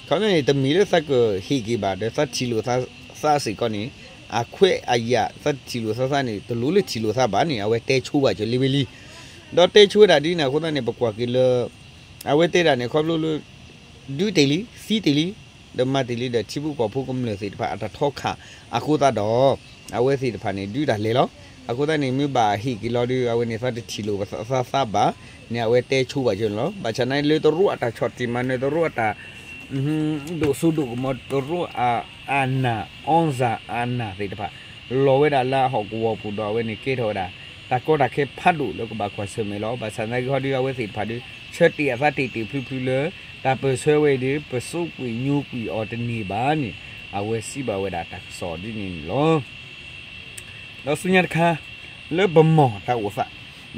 ဖျိန့ၣ် တမ့ၢ်လၢသးကဟ့ၣ်က့ၤဘၣ် ဒီးသးထံၣ်လိာ်သးစ့ၢ်ကီးန့ၣ် အခွဲးအယာ် သးထံၣ်လိာ်သးသးန့ၣ် တလိၣ်လၢထံၣ်လိာ်သးဘၣ်န့ၣ် အဝဲတဲဆိဘၣ်ကၢၤလံဝဲလံ. ဒီးတဲဆိဝဲဒၣ်ဒ်န့ၣ်အဃိသတးန့ၣ် ပကွၢ်က့ၤလၢ အဝဲတဲဒၣ်န့ၣ် ခီဖျိလၢ ဒုးတ့ၢ်လံ သံတ့ၢ်လံ ဒီးမၤတ့ၢ်လံဒီး ထံဖိကီၢ်ဖိကမျၢၢ်သ့ၣ်တဖၣ်အတၢ်ထီခၣ်အဃိသတးဒီး အဝဲသ့ၣ်တဖၣ်န့ၣ် ဒုးတၢ်လဲၤလီၤ. အဃိသတးန့ၣ် မ့ၢ်ဘၣ်ဟ့ၣ်က့ၤလီၤဒီး အဝဲန့ၣ်သးတထံၣ်လိာ်သးသးဘၣ်န့ၣ် အဝဲတဲဆိဘၣ်ကၢၤန့ၣ်လီၤ. ဘၣ်ဆၣ်နာ်လၢတရူးအတၢ်ဆီၣ်တံၢ်မၤနၢၤ တရူးအတၢ် ဒိၣ်စိဒိၣ်ကမီၤ တရူးအ အာဏာ အီစၣ် အာဏာ သ့ၣ်တဖၣ် လီၤဝဲဒၣ်လၢအဟီၣ်ကဝီၤပူၤဒီး အဝဲန့ၣ်ကဲထီၣ်ဝဲဒၣ် တၢ်ကီတၢ်ခဲဖးဒိၣ်လၢကဘၣ်ကွၢ်ဆၢၣ်မဲာ်လီၤ. ဘၣ်ဆၣ်သနာ်က့ဟီဒုး အဝဲသ့ၣ်တဖၣ်ဒုး ဆၢတဲာ်အသးတ့ၢ်တ့ၢ်ဖျုးဖျုးလၢ တၢ်ပၢၢ်ဆၢဝဲအံၤဒီး ပစိးကွံာ်ညိကွံာ်အီၤတန့ၢ်ဘၣ်န့ၣ် အဝဲစံးဘၣ်ဝဲဒၣ်တၢ်ကစီၣ်ဒ်န့ၣ်န့ၣ်လီၤ. ဒီးဆူညါတခါ လၢဗမီၢ်တၢ်အိၣ်သး,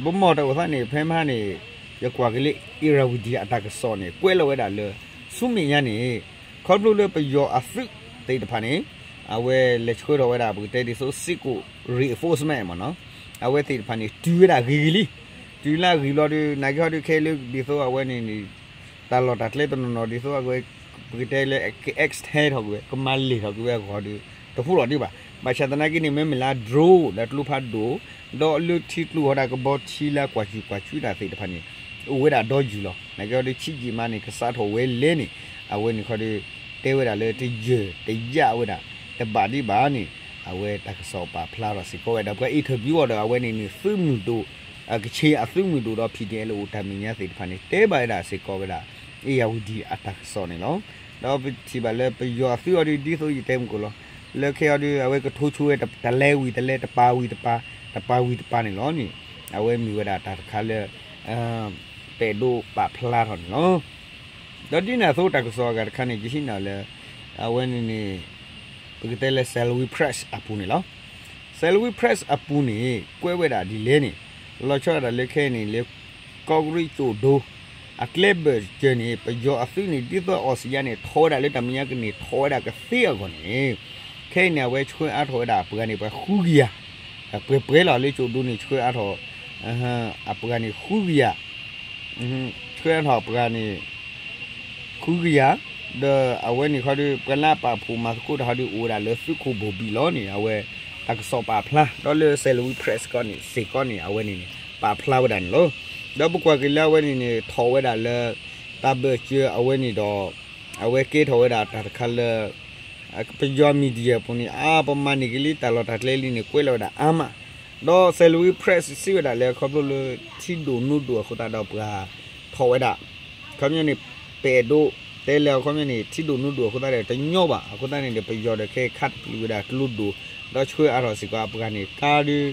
ဗမီၢ်တၢ်အိၣ်သးန့ၣ် ဖဲမဟါန့ၣ် ယကွၢ်က့ၤလၢ အ့ရဝတီအတၢ်ကစီၣ်န့ၣ် ကွဲးလီၤဝဲဒၣ်လၢ ဆူမဲာ်ညါန့ၣ် ခီဖျိလၢပယီၤအသုးသ့ၣ်တဖၣ်န့ၣ် အဝဲလဲၤဆှၢထီၣ်ဝဲဒၣ် ပကတဲဒ်သိး စစ်ကူ reinforcement မ့ၢ်နီၤ, အဝဲသ့ၣ်တဖၣ်န့ၣ် တုၤဝဲဒၣ်ဂ့ၤဂ့ၤလံ. တုၤလၢအဂ့ၤဘျီဒီး နာ်က့ဟီဒုးခဲလၢဒ်သိးအဝဲန့ၣ်န့ၣ် တၢ်လီၢ်တၢ်ကျဲတနီၤနီၤဒ်သိးအဝဲ ပကတဲလၢ က extend ထီၣ်ကွံာ်ဝဲ ကမၤလဲၢ်ထီၣ်ကွံာ်ဝဲအဂီၢ်ဒီး တဖိးထီၣ်ဒံးဘၣ်. ဘၣ်ဆၣ်သနာ်က့န့ၣ် မ့မ့ၢ်လၢ drone ဒီးကျိဖးဒိၣ် ဒီးလၢထံကျိဟီဒၣ်ကဘီထံလၢကွၢ်ဆူၣ်ကွၢ်ဆူၣ်တၢ်သ့ၣ်တဖၣ်န့ၣ် အိၣ်ဝဲဒၣ်ဒီယုၢ်လီၤ. နာ်က့ဟီဒုး ဆံးယံာ်မးန့ၣ် ကစးထီၣ်ဝဲလဲၣ်န့ၣ် အဝဲန့ၣ်ခီဒုး တဲဝဲဒၣ်လၢတယၢၢ်တယၢ်ဝဲဒၣ် တဘၣ်ဒံးဘၣ်န့ၣ် အဝဲတၢ်ကစီၣ်ပာ်ဖျါထီၣ်စ့ၢ်ကီးဝဲဒၣ် ပှၤ interview အီၤဒီး အဝဲန့ၣ်န့ၣ် သုးမုၢ်ဒိၣ် ကချ့ၣ်အသုးမုၢ်ဒိၣ်ဒီး ဖံၣ်ဒံၣ်အဲၣ်လၢအိၣ်တၢ်မဲာ်ညါသ့ၣ်တဖၣ်န့ၣ် တဲဘၣ်ဝဲဒၣ်စ့ၢ်ကီးဝဲဒၣ် အ့ရဝတီအတၢ်ကစီၣ်န့ၣ်လီၤ. ဒီးပထံၣ်ဘၣ်လၢပယီၤအသုးအီၤဒုး ဒ်သိးယတဲမုၢ်ကိၣ်လီၤ. လၢခဲအံၤဒုး အဝဲကထိဆိဝဲတလဲဝံၤတလဲ တပၤဝံၤတပၤ တပၤဝံၤတပၤန့ၣ်လီၤန့ၣ် အဝဲမ့ၢ်ဝဲဒၣ်တၢ်တခါလၢ ပအဲၣ်ဒိးပာ်ဖျါထီၣ်န့ၣ်လီၤ. ဒီးဒ်န့ၣ်အသိးတၢ်ကစီၣ်အဂၤတခါန့ၣ် ယဟံးန့ၢ်လၢ အဝဲန့ၣ်န့ၣ် ပကတဲလၢ Salween Press အပူၤန့ၣ်လီၤ. Salween Press အပူၤန့ၣ် ကွဲးဝဲဒၣ်ဒ်လဲၣ်န့ၣ် လီၤဆီဒၣ်တၢ်လၢခဲအံၤန့ၣ်လၢ ကီးကရံးကၠိၣ်ဒိ အကျဲဘၢၣ်စၢၤန့ၣ် ပယီၤအသုးန့ၣ် ဒ်သိးအီစံးယါန့ၣ် ထီၣ်ဝဲဒၣ်လၢတၢ်မဲာ်ညါကန့ၣ် ထီၣ်ဝဲဒၣ်ကသ့အဂီၢ်န့ၣ် ခဲအံၤန့ၣ် အဝဲဆှၢအါထီၣ်ဝဲဒၣ်အပှၤန့ၣ် ပှၤဃုကယၤ ပှဲၤပှဲၤလီၤလၢကၠိၣ်ဒိန့ၣ် ဆှၢအါထီၣ် အပှၤန့ၣ်ဃုကယၤ ဆှၢအါထီၣ်အပှၤန့ၣ် ဃုကယၤ ဒီးအဝဲန့ၣ်ခီဒုး ပှၤလၢအပာ်ဖှိၣ်မၤသကိးတၢ်ဟီဒုး အိၣ်ဝဲဒၣ်လၢသုးခိၣ်ဘိၣ်ဘံၣ်လီၤန့ၣ် အဝဲတၢ်ကစီၣ်ပာ်ဖျါ ဒီးလၢ Salween Press ကီးန့ၣ် စ့ၢ်ကီးန့ၣ် အဝဲန့ၣ်န့ၣ် ပာ်ဖျါဝဲဒၣ်န့ၣ်လီၤ. ဒီးပကွၢ်က့ၤလၢအဝဲန့ၣ်န့ၣ် ထီၣ်ဝဲဒၣ်လၢ တၢ်ဘၢၣ်စၢၤအဝဲန့ၣ်ဒီး အဝဲကဲထီၣ်ဝဲဒၣ်တၢ်တခါလၢ ပယီၤ media အပူၤန့ၣ် အါ ပမၤန့ၢ်က့ၤလံ တၢ်လီၢ်တၢ်ကျဲလံန့ၣ် ကွဲးလီၤဝဲဒၣ်အါမး ဒီး Salween Press စံးဝဲဒၣ်လၢ ခီဖျိလၢထံဒိၣ်နိဒိၣ်အဃိသတးဒီးပှၤထီၣ်ဝဲဒၣ် ခီပညီန့ၣ် ပအဲၣ်ဒိးတဲလၢအခီပညီန့ၣ် ထံဒိၣ်နိဒိၣ်အဃိသတးဒီး တညီဘၣ် အဃိသတးန့ၣ်ဒီး ပယီၤဒီးခဲခးတပျုာ်ဝဲဒၣ်ကျိဒိၣ် ဒီးဆှၢအါထီၣ်စ့ၢ်ကီးအပှၤန့ၣ် ကါဒုး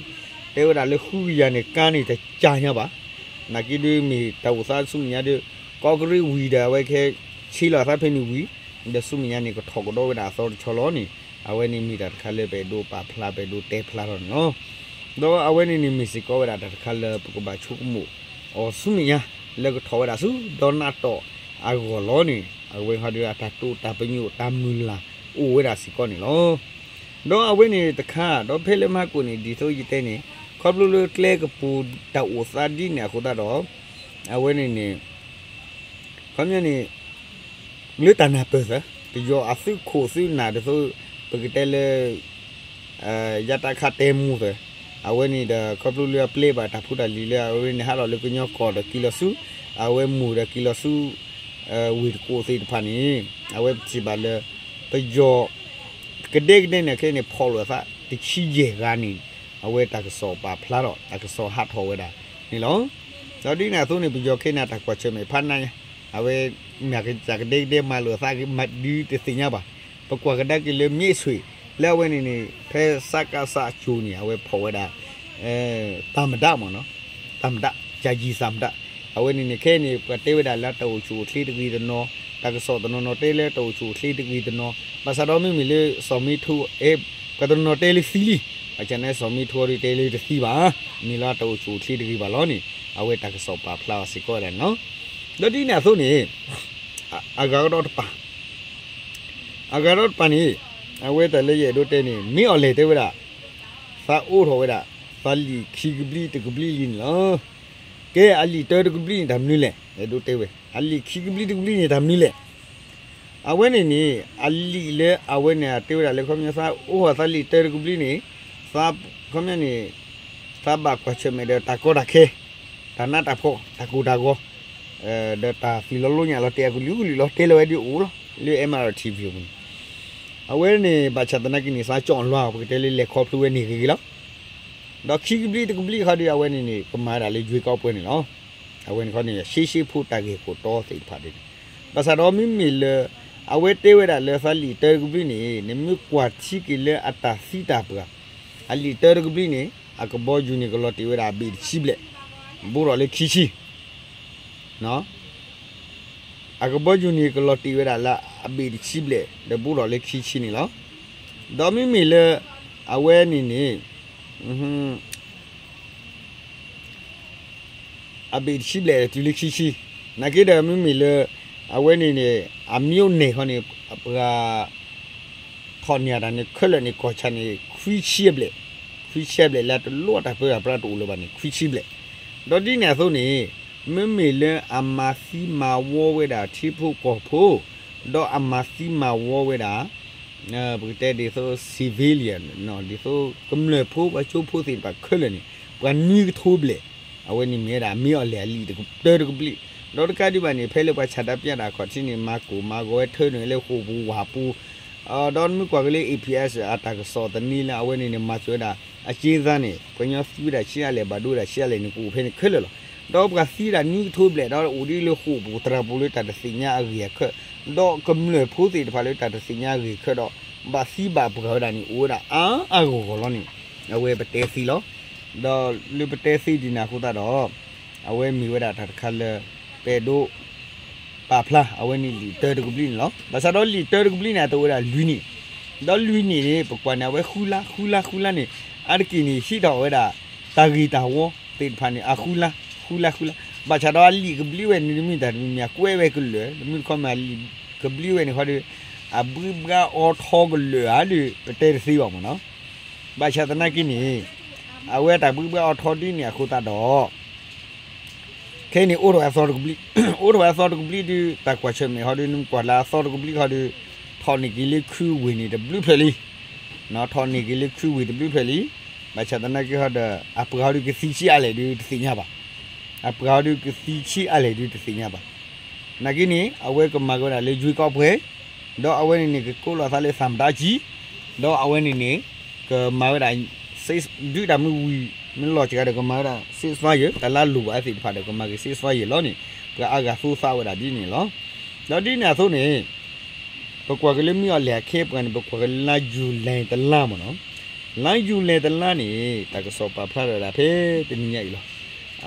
တဲဝဲဒၣ်လၢဃုကယၤန့ၣ် ကါန့ၣ်တကညါဘၣ် နာ်က့ဒုးမ့ၢ်တၢ်အိၣ်သးဆူမဲာ်ညါဒုး ကီးကရံးဝံၤဒီး အဝဲခဲဆ့လီၤသးဖဲန့ၣ်ဝံၤ ဒီးဆူမဲာ်ညါန့ၣ် ကထီၣ်ကဒီးဝဲဒၣ်အသီတဆီလီၤန့ၣ် အဝဲန့ၣ်မ့ၢ်တၢ်တခါလၢပအဲၣ်ဒိးပာ်ဖျါ ပအဲၣ်ဒိးတဲဖျါထီၣ်န့ၣ်လီၤ. ဒီးအဝဲန့ၣ်န့ၣ်မ့ၢ်စ့ၢ်ကီးဝဲဒၣ်တၢ်တခါလၢပကဘၣ်ဆိကမိၣ်အီၤဆူမဲာ်ညါ လၢကထီၣ်ဝဲဒၣ်ဆူဒီးနးတီၣ် အဂီၢ်လီၤန့ၣ် အဝဲဟီဒီးအတၢ်တိာ်တၢ်ပညိၣ်တၢ်မုၢ်လၢ်အိၣ်ဝဲဒၣ်စ့ၢ်ကီးန့ၣ်လီၤ. ဒီးအဝဲန့ၣ်တခါ ဒီးဖဲလၢမဟါကိၣ်န့ၣ် ဒ်သိးယတဲန့ၣ် ခီဖျိလၢကျဲကပူၤတၢ်အိၣ်သးဒ်န့ၣ်အဃိသတးဒီး အဝဲန့ၣ်န့ၣ် ခီပညီန့ၣ် လၢတၢ်နၢ်ပၢၢ်သၢ ပယီၤအသုးခိၣ်သုးနၢ်ဒ်သိး ပကတဲလၢ ယတခါတဲမူသၢ အဝဲန့ၣ်ဒီး ခီဖျိလၢအပျဲဘၣ်တၢ်ဖိတၢ်လံၤလၢအဝဲန့ၣ်ဟးထီၣ်လၢကညီကီၢ်ဒီးက့ၤလီၤဆူ အဝဲမူၢ်ဒီးက့ၤလီၤဆူ ဝ့ၢ်တကိးသ့ၣ်တဖၣ်န့ၣ် အဝဲပထံၣ်ဘၣ်လၢ ပယီၤ ကဒဲကဒဲန့ၣ်ခဲအံၤန့ၣ် ဖီၣ်လိာ်အသးတဆံယဲၢ်ဂၤန့ၣ် အဝဲတၢ်ကစီၣ်ပာ်ဖျါထီၣ် တၢ်ကစီၣ်ဟးထီၣ်ဝဲဒၣ်န့ၣ်လီၤ. ဒီးဒ်န့ၣ်အသိးန့ၣ် ပယီၤခဲအံၤန့ၣ် တၢ်ကွၢ်ဆၢၣ်မဲာ်ဖးနါညါ အဝဲ မ့ၢ်ကစၢ်ကဒဲကဒဲမၤလိာ်အသးဒုးတသ့ၣ်ညါဘၣ်. ပကွၢ်ကဒါက့ၤလၢမ့ၢ်ဆွ့ၣ် လၢအဝဲန့ၣ်န့ၣ် ဖဲစကစအစိၤန့ၣ် အဝဲဖီၣ်ဝဲဒၣ် သမ္မတမ့ၢ်နီၤ သမ္မတ ယာယီသမ္မတ အဝဲန့ၣ်န့ၣ် ခဲအံၤန့ၣ် ပှၤတဲဝဲဒၣ်လၢတၢ်အိၣ်ဆူၣ်အိၣ်ချ့တဂ့ၤတနီၤ တၢ်ကစီၣ်တနီၤနီၤတဲလၢတၢ်အိၣ်ဆူၣ်အိၣ်ချ့တဂ့ၤတနီၤ ဘၣ်ဆၣ်ဒီးမ့မ့ၢ်လၢစီၤမ့ထိ အဲ ပှၤတနီၤတဲလၢသံလံ ဘၣ်ဆၣ်န့ၣ်စီၤမ့ထိဒီးတဲလၢတသံဘၣ် မ့ၢ်လၢတၢ်အိၣ်ဆူၣ်အိၣ်ချ့တဂ့ၤဘၣ်လီၤန့ၣ် အဝဲတၢ်ကစီၣ်ပာ်ဖျါအီၤစ့ၢ်ကီးဝဲဒၣ်န့ၣ်လီၤ. ဒီးဒ်န့ၣ်အသိးန့ၣ် အဂၤကဒီးတပၤ အဂၤဒီးတပၤန့ၣ် အဝဲတၢ်လၢယအဲၣ်ဒိးတဲန့ၣ် မ့ၢ်အီၤလဲၣ်တဲဝဲဒၣ် သးအိၣ်ထီၣ်ဝဲဒၣ် သးလံာ်ခံကဘျံးတကဘျံးလံန့ၣ်လီၤ. ကဲအလံာ်တၢတကဘျံးန့ၣ် တၢ်မနုၤလဲၣ် အဲၣ်ဒိးတဲဝဲ အလံာ်ခံကဘျံးတကဘျံးန့ၣ် တၢ်မနုၤလဲၣ် အဝဲန့ၣ်န့ၣ် အလံာ်လၢအဝဲန့ၣ်တဲဝဲဒၣ်လၢခီပညီသးအိၣ်ထီၣ်သးလံာ်တၢတကဘျံးန့ၣ် သး ခီပညီန့ၣ် သးဘၣ်ကွၢ်ဆၢၣ်မဲာ်ဒီးတၢ်ကီတၢ်ခဲ တၢ်နးတၢ်ဖှီၣ် တၢ်ကိၢ်တၢ်ဂီၤ ဒီးတၢ်သံလီၤလိညၣ်လီၤတဲာ်အကလုာ်ကလုာ်လီၤ တဲလီၤဝဲဒ်အိၣ်လီၤ လၢ M R T V အပူၤန့ၣ် အဝဲန့ၣ် ဘၣ်ဆၣ်သနာ်က့န့ၣ် သးကၠီၣ်လွါ ပကတဲလၢလဲၤခီဖျိဝဲန့ၣ်ဂ့ၤဂ့ၤလီၤ. ဒီးခံကဘျံးတကဘျံးခီဒီး အဝဲန့ၣ်န့ၣ် ကမၤဝဲဒၣ်လၢယွ့ကီးပှဲၤန့ၣ်လီၤ. အဝဲန့ၣ်ခီန့ၣ် ရှဲရှဲဖိတၢ်ဂ့ၢ်ခိၣ်တီသ့ၣ်တဖၣ်ဒ်န့ၣ် ဘၣ်ဆၣ်ဒီးမ့မ့ၢ်လၢ အဝဲတဲဝဲဒၣ်လၢသးလံာ်တၢတကဘျံးန့ၣ် နမ့ၢ်ကွၢ်ထံက့ၤလၢအတၢ်သံတၢ်ပှၢ် အလံာ်တၢတကဘျံးန့ၣ် အကဘီယူၤန့ၣ်ကလီၤတံၢ်ဝဲဒၣ်အဘ့ၣ်တဆံဘျဲၣ် ဘူးထီၣ်လၢခံဆံ အကဘီယူၤန့ၣ်ကလီၤတံၢ်ဝဲဒၣ်လၢအဘ့ၣ်တဆံဘျဲၣ် ဒီးဘူးထီၣ်လၢခံဆံန့ၣ်လီၤ. ဒီးမ့မ့ၢ်လၢ အဝဲန့ၣ်န့ၣ် အဘ့ၣ်တဆံဘျဲၣ်တုၤလၢခံဆံ နာ်က့ဒီးမ့မ့ၢ်လၢ အဝဲန့ၣ်န့ၣ် အမံၤအိၣ်န့ၣ်ခီန့ၣ် ပှၤ ထီၣ်န့ၢ်တၢ်န့ၣ်ခဲလၢာ်န့ၣ် ကီၢ်ဆၣ်န့ၣ် ခွံဆံဘျဲၣ်, ခွံဆံဘျဲၣ်လၢတလိၣ်တၢ်ပၢတၢ်ပြးတအိၣ်လၢၤဘၣ်န့ၣ် ခွံဆံဘျဲၣ်. ဒီးဒ်န့ၣ်အသိးန့ၣ် မ့မ့ၢ်လၢအမၤသံမၤဝီဝဲဒၣ်ထံဖိကီၢ်ဖိ, ဒီးအမၤသံမၤဝီဝဲဒၣ် ပကတဲဒ်သိး civilian ဒ်သိးကမျၢၢ်ဖိပှၤကၠိဖိသ့ၣ်တဖၣ်ခဲလၢာ်န့ၣ် ပှၤနွံကထိဘျဲၣ်, အဝဲန့ၣ်မ့ၢ်ဝဲဒၣ်မ့ၢ်အီၤလဲၣ်အလံာ်တၢတကဘျံး, ဒီးတကးဒံးဘၣ်န့ၣ် ဖဲလၢပှၤဆန္ဒပြတၢ်အခီၣ်ထံးန့ၣ် မၤကိၢ်မၤဂီၤဝဲထၢနုာ်လၢဃိာ်ပူၤဝၣ်ပူၤ, ဒီးနမ့ၢ်ကွၢ်က့ၤလၢ A P S အတၢ်ကစီၣ်သန့လၢအဝဲန့ၣ်န့ၣ် မၤစၢၤဝဲဒၣ် အက့သးန့ၣ် ပှၤကညီသံဝဲဒၣ်ဆံးအါလဲၣ်ဘၣ်ဒိဝဲဒၣ်ဆံးအါလဲၣ်န့ၣ် ကအိၣ်ဖဲန့ၣ်ခဲလၢာ်လီၤ. ဒီးပှၤသံဝဲဒၣ်နွံကထိဘျဲၣ် ဒီးအိၣ်ဒ်လၢဃိာ်ပူၤသရၣ်ပူၤလၢတၢ်တသ့ၣ်ညါအဂ့ၢ်အခၢၣ်, ဒီးကမျၢၢ်ဖိသ့ၣ်တဖၣ်လၢတၢ်တသ့ၣ်ညါအဂ့ၢ်အခၢၣ်ဒီး ဘၣ်သံဘၣ်ပှၢ်ဝဲဒၣ်န့ၣ် အိၣ်ဝဲဒၣ်အါအါဂီၢ်ဂီၢ်လီၤန့ၣ် အဝဲပတဲသ့လီၤ. ဒီးလၢပတဲသ့ဒ်န့ၣ်အဃိသတးဒီး အဝဲမ့ၢ်ဝဲဒၣ်တၢ်တခါလၢ ပအဲၣ်ဒိး ပာ်ဖျါ အဝဲန့ၣ်လံာ်တၢတကဘျံးန့ၣ်လီၤ. ဘၣ်ဆၣ်ဒီးလံာ်တၢတကဘျံးန့ၣ် အတအိၣ်ဝဲဒၣ်လွံၢ်နံၣ်, ဒီးလွံၢ်နံၣ်န့ၣ် ပကွၢ်န့ၣ် အဝဲဃုလါ ဃုလါ ဃုလါန့ၣ် အါတက့ၢ်န့ၣ် ဟံးထီၣ်ဝဲဒၣ် တၢ်ဂ့ၢ်တၢ်ဝီသ့ၣ်တဖၣ်န့ၣ် အဃုလါ ဃုလါ ဃုလါ, ဘၣ်ဆၣ်ဒီးအလံာ်ကဘျံးဝဲန့ၣ် တမ့ၢ်တၢ်တမံၤမံၤ အကွဲးဝဲကလၢာ်, တမ့ၢ်တခီမ့ၢ်အလံာ်ကဘျံးဝဲန့ၣ်ခီဒီး အဘှံးဘှါအီထီကလၢာ်ဧါဒီး ပတဲတသ့ဘၣ်မ့ၢ်နီၤ. ဘၣ်ဆၣ်သနာ်က့န့ၣ် အဝဲတၢ်ဘှံးဘှါအီထီဒ်န့ၣ်အဃိသတးဒီး ခဲအံၤန့ၣ် အိၣ်ထီၣ်ဝဲအသီတကဘျံး, အိၣ်ထီၣ်ဝဲအသီတကဘျံးဒီး တၢ်ကွၢ်ဆၢၣ်မဲာ်ဟီဒီး နကွၢ်လၢအသီတကဘျံးဟီဒီး ထီၣ်န့ၢ်က့ၤလၢခုဝ့ၢ်န့ၣ်တဘျုးဖျၢၣ်လံ, ထီၣ်န့ၢ်က့ၤလၢခုဝ့ၢ်တဘျုးဖျၢၣ်လံ. ဘၣ်ဆၣ်သနာ်က့ဟီဒီး အပှၤဟီဒီးကသံဆံးအါလဲၣ်ဒီးတသ့ၣ်ညါဘၣ်, အပှၤဟီဒီးကသံဆံးအါလဲၣ်ဒီးတသ့ၣ်ညါဘၣ်. နာ်က့န့ၣ် အဝဲကမၤက့ၤဝဲဒၣ်လၢယွ့ကီးပှဲၤ, ဒီးအဝဲန့ၣ်န့ၣ် ကကိးလီၤသးလၢသံမတၤကံ, ဒီးအဝဲန့ၣ်န့ၣ် ကမၤဝဲဒၣ် ဒုးတၢ်မ့ၢ်ဝံၤ မ့ၢ်လီၤစှၤဒီး ကမၤဝဲဒၣ် ceasefire တၢ်လၢအလိၣ်ဘၣ်သ့ၣ်တဖၣ်ဒီး ကမၤက့ၤ ceasefire လီၤန့ၣ် ပှၤအါဂၤသူသးဝဲဒၣ်ဒ်န့ၣ်လီၤ. ဒီးဒ်န့ၣ်အသိးန့ၣ် ပကွၢ်က့ၤလၢမ့ၢ်အီၤလဲၣ်အခ့အပှၤန့ၣ် ပကွၢ်က့ၤလၢလါယူၤလံတလါမ့ၢ်နီၤ, လါယူၤလံတလါန့ၣ် တၢ်ကစီၣ်ပာ်ဖျါထီၣ်ဝဲဒၣ်ဖဲတနံၤညါအံၤလီၤ.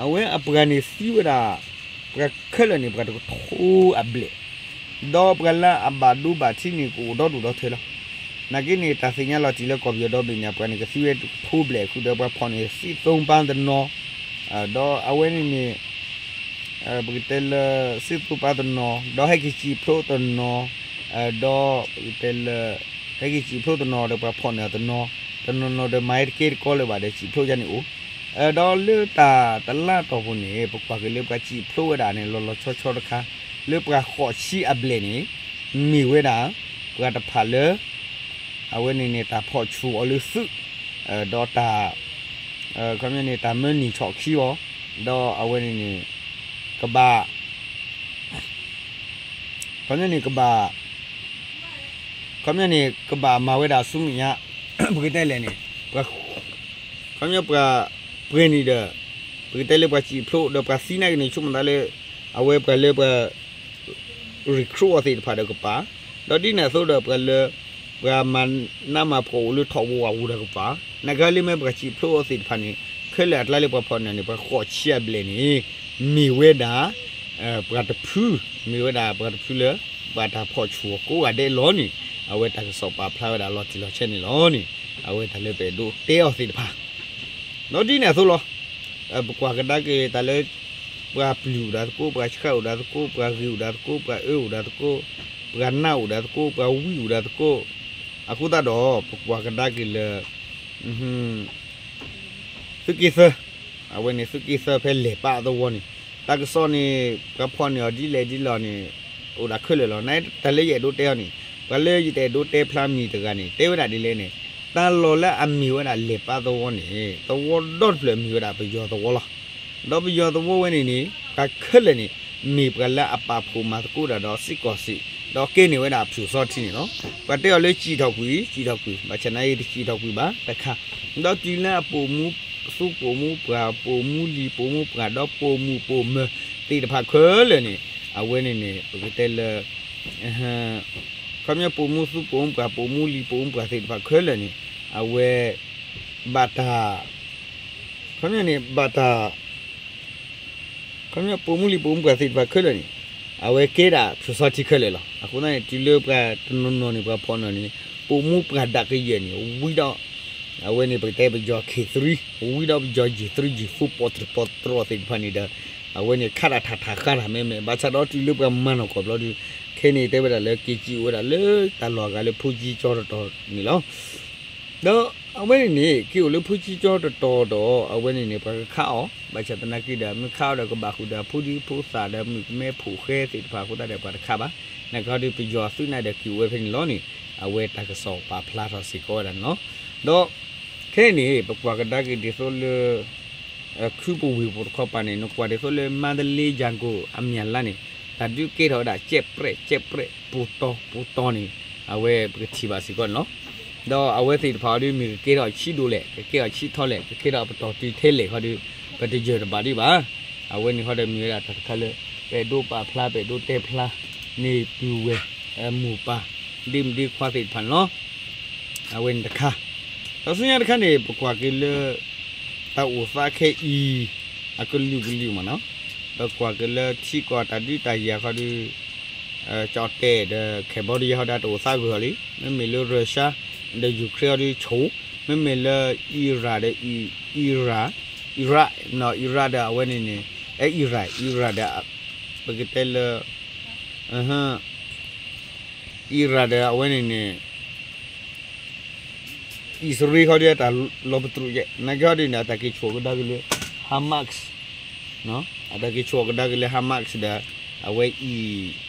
အဝဲအပှၤန့ၣ်သံဝဲဒၣ် ပှၤခဲလၢာ်န့ၣ် ပှၤတကထိအဘျဲၣ်, ဒီးပှၤလၢအဘၣ်ဒိဘၣ်ထံးန့ၣ် ကအိၣ်ဒီဒူၣ်ဒီထၢလီၤ. နာ်က့န့ၣ် တၢ်သ့ၣ်ညါလီၤတံၢ်လၢကီၢ်ပယီၤဒီဘ့ၣ်န့ၣ် အပှၤန့ၣ် ကသံဝဲတကထိဘျဲၣ်ဃုာ်ဒီး ပှၤဖီၣ်န့ၢ်စ့းသိပၢ်တနီၤ, ဒီးအဝဲန့ၣ်န့ၣ် ပကတဲလၢ စ့ၣ်သူပၢ်တနီၤ ဒီးဟဲက့ၤစံးဖျိတနီၤ, ဒီးပကတဲလၢ ဟဲက့ၤစံးဖျိတနီၤဒီးပှၤဖီၣ်န့ၢ်အီၤတနီၤ, တနီၤနီၤဒီးမၤဟဲတကဲတကီလၢၤဘၣ်ဒီးစံးဖျိယါန့ၣ်အိၣ်, ဒီးလၢတၢ်တလါတီၢ်ပူၤန့ၣ် ပကွၢ်က့ၤလၢပှၤစံးဖျိဝဲဒၣ်န့ၣ် လီၤလီၤဆီဆီတခါ လၢပှၤဃိးဆံအဘျဲၣ်န့ၣ် မ့ၢ်ဝဲဒၣ် ပှၤတဖၣ်လၢ အဝဲန့ၣ်န့ၣ် တၢ်ဖီၣ်ဆူၣ်အီၤလၢသုး, ဒီးတၢ် ခီပညီန့ၣ် တၢ်မၢနံၣ်ဆီၣ်ခံအီၤ, ဒီးအဝဲန့ၣ်န့ၣ် ကဘၣ် ခီပညီန့ၣ် ကဘၣ် ခီပညီန့ၣ် ကဘၣ်မၤဝဲဒၣ်ဆူမဲာ်ညါ, ပကတဲလဲၣ်န့ၣ် ခီပညီပှၤပှဲၤန့ၣ်ဒီး ပကတဲလၢပှၤစံးဖျိဒီးပှၤသံနာ်က့န့ၣ် ဆိကမိၣ်သးလၢ အဝဲပှၤလၢပှၤ recruit အီၤသ့ၣ်တဖၣ်ဒီးကပၤ, ဒီးဒ်န့ၣ်အသိးဒီးပှၤလၢ ပှၤမၤနးမၤဖှီၣ်အိၣ်လၢထီၣ်ဝးဝးပူၤဒီးကပၤ, နာ်က့လၢမ့ၢ်ပှၤစံးဖျိအီၤသ့ၣ်တဖၣ်န့ၣ် ခဲလၢာ်အကျါလၢပှၤဖီၣ်န့ၢ်န့ၣ် ပှၤဃိးဆံအဘျဲၣ်န့ၣ် မ့ၢ်ဝဲဒၣ် ပှၤတဖု, မ့ၢ်ဝဲဒၣ်ပှၤတဖုလၢ ဘၣ်တၢ်ဖီၣ်ဆူၣ်အီၤကိးဂၤဒဲးလီၤန့ၣ် အဝဲတၢ်ကစီၣ်ပာ်ဖျါဝဲဒၣ်လီၤတံၢ်လီၤဆဲးန့ၣ်လီၤန့ၣ် အဝဲတၢ်လၢပအဲၣ်ဒိးတဲအီၤသ့ၣ်တဖၣ် ဒီးဒ်န့ၣ်အသိးလီၤ. ပကွၢ်ကဒါက့ၤတၢ်လၢ ပှၤပျုၢ်အိၣ်ဒၣ်သကိး, ပှၤဆှၢအိၣ်ဒၣ်သကိး, ပှၤဂ့ၤအိၣ်ဒၣ်သကိး, ပှၤအၢအိၣ်ဒၣ်သကိး, ပှၤနးအိၣ်ဒၣ်သကိး, ပှၤဝံအိၣ်ဒၣ်သကိး, အဃိသတးဒီး ပကွၢ်ကဒါက့ၤလၢ သုးက့သၢ, အဝဲန့ၣ်သုးက့သၢဖဲလဲၢ်ပၢ်သဝီန့ၣ် တၢ်ကစီၣ်န့ၣ် ပှၤဖီၣ်န့ၢ်အီၤဒ်လဲၣ်ဒ်လဲၣ်န့ၣ် အိၣ်ဒၣ်ခဲလၢာ်လီၤ. နတၢ်လၢယအဲၣ်ဒိးတဲအီၤန့ၣ် ပှၤလၢယတအဲၣ်ဒိးတဲဖျါမံၤတဂၤန့ၣ် တဲဝဲဒၣ်ဒ်လဲၣ်န့ၣ် တၢ်လီၢ်လၢအမ့ၢ်ဝဲဒၣ်လဲၢ်ပၢ်သဝီန့ၣ် သဝီဒီတဖျၢၣ်မ့ၢ်ဝဲဒၣ်ပယီၤသဝီလီၤ. ဒီးပယီၤသဝီဝဲန့ၣ်န့ၣ် ပှၤခဲလၢာ်န့ၣ် မ့ၢ်ပှၤလၢအပာ်ဖှိၣ်မၤသကိးတၢ်ဒီးစ့ၢ်ကီးစ့ၢ် ဒီးကဲန့ၢ်ဝဲဒၣ်ဖၠိၣ်စီထံန့ၣ်လီၤ. ပှၤတဲအီၤလၢစံၣ်ထီၣ်ကွံာ် စံၣ်ထီၣ်ကွံာ် ဘၣ်ဆၣ်နာ်က့တစံၣ်ထီၣ်ကွံာ်ဘၣ်တခါ, ဒီးတုၤလၢအပိာ်မူသူပိာ်မူပှၢ် ပိာ်မူလံၤပိာ်မူပှၢ် ဒီးပိာ်မုၣ်ပိာ်မၢၤသ့ၣ်တဖၣ်ခဲလၢာ်န့ၣ် အဝဲန့ၣ်န့ၣ် ပကတဲလၢ ခီပညီပိာ်မူသူပိာ်မူပှၢ် ပိာ်မူလံၤပိာ်မူပှၢ်သ့ၣ်တဖၣ်ခဲလၢာ်န့ၣ် အဝဲ ဘၣ်တၢ် ခီပညီန့ၣ် ဘၣ်တၢ် ခီပညီပိာ်မူလံၤပိာ်မူပှၢ်သ့ၣ်တဖၣ်ခဲလၢာ်န့ၣ် အဝဲကဲဒၣ်ဖၠိၣ်စီထံခဲလၢာ်လီၤ. အဃိသတးန့ၣ် တုၤလၢပှၤတနီၤနီၤန့ၣ် ပှၤဖီၣ်န့ၢ်န့ၣ် ပိာ်မူပှၢ်ဒၣ်ကယဲၢ်န့ၣ် ဝံဒီး အဝဲန့ၣ် ပကတဲပယီၤ K three ဝံဒီးပယီၤ G three G four ပီၣ်တရံးပီၣ်တြီၢ်သ့ၣ်တဖၣ်န့ၣ်ဒီး အဝဲန့ၣ်ခါတၢ်ထးထးဃါတၢ်မဲမဲ ဘၣ်ဆၣ်ဒီးတုၤလၢပှၤမၤနီၢ်ကီၢ်ဘျီဒီး ခဲန့ၣ်တဲဝဲဒၣ်လၢက့ၤစံၣ်အိၣ်ဝဲဒၣ်လၢတၢ်လီၢ်အဂၤလၢဖိကၠံကၠီတတီၤန့ၣ်လီၤ. ဒီးအဝဲန့ၣ်န့ၣ် က့ၤအိၣ်လၢဖိကၠံကၠီတတီၤဒီး အဝဲန့ၣ်န့ၣ် ပှၤကခးအီၤ ဘၣ်ဆၣ်သနာ်က့ဒီး မ့ၢ်ခးအီၤဒီးကဘၣ်ဃုာ်ဒီးဖိဒံဖိသၣ်ဒီးမုၣ်ကမဲဖိဃဲသ့ၣ်တဖၣ်အဃိသတးဒီးပှၤတခးဘၣ် နာ်က့ဟီဒီးပယီၤသုးနါဒီးက့ၤအိၣ်ဝဲဖဲန့ၣ်လီၤန့ၣ် အဝဲတၢ်ကစီၣ်ပာ်ဖျါထီၣ်စ့ၢ်ကီးဝဲဒၣ်န့ၣ်လီၤ. ဒီး ခဲအံၤန့ၣ် ပကွၢ်ကဒါက့ၤဒ်သိးလၢ ခုပူၤဝ့ၢ်ပူၤတခီပၤန့ၣ် နကွၢ်ဒ်သိးလၢ မန္တလေး ရန်ကုန် အမၠၣ်လါန့ၣ် တၢ်ဒုးကဲထီၣ်ဝဲဒၣ် ကျဲးပြဲး ကျဲးပြဲး ပူၤတီၤ ပူၤတီၤန့ၣ် အဝဲပကထံၣ်ဘၣ်စ့ၢ်ကီးန့ၣ်လီၤ. ဒီးအဝဲသ့ၣ်တဖၣ်အီၤဒုး မ့ၢ်ကကဲထီၣ်ဆံးဒိၣ်လဲၣ် ကကဲထီၣ်ဆံးထီၣ်လဲၣ် ကကဲထီၣ်ပတီၢ်တုၤထဲလဲၣ်ခီဒီး ပတယၢၢ်တဘၣ်ဒံးဘၣ်. အဝဲန့ၣ်ခီဒီးမ့ၢ်ဝဲဒၣ်တၢ်တခါလၢ ပအဲၣ်ဒိးပာ်ဖျါ ပအဲၣ်ဒိးတဲဖျါန့ၢ်ပုၢ်ဝဲၢ် မိၢ်ပၢ် ဒ့မုၣ်ဒ့ခွါသ့ၣ်တဖၣ်န့ၣ်လီၤ. အဝဲန့ၣ်တခါ ဒီးဆူညါတခါန့ၣ် ပကွၢ်က့ၤလၢ တၢ်အိၣ်သးခဲအံၤ အကလုာ်ကလုာ်မ့ၢ်နီၤ, ပကွၢ်က့ၤလၢထံကီၢ်တၢ်ဒုးတၢ်ယၤခီဒီး ကၠီၣ်တဲၣ်ဒီး Cambodia ဟီဒီးတၢ်အိၣ်သးဂ့ၤအီၤလံ, မ့မ့ၢ်လၢ Russia ဒီး Ukraine ဟီဒီးဆိၣ်, မ့မ့ၢ်လၢ Iran ဒီး Iran, Iraq နီၤ Iraq ဒီးအဝဲန့ၣ်န့ၣ် အဲ Iran, Iran ဒီး ပကတဲလၢ Iran ဒီးအဝဲန့ၣ်န့ၣ် အံၣ်စရ့လးခီဒီးတၢ်လီၤပတြူးယဲၢ် နာ်က့ဟီဒ်န့ၣ် အတၢ်က့ၤဆိၣ်ကဒါက့ၤလၢ Hamas, အတၢ်က့ၤဆိၣ်ကဒါက့ၤလၢ Hamas ဒီး အဝဲအံၤ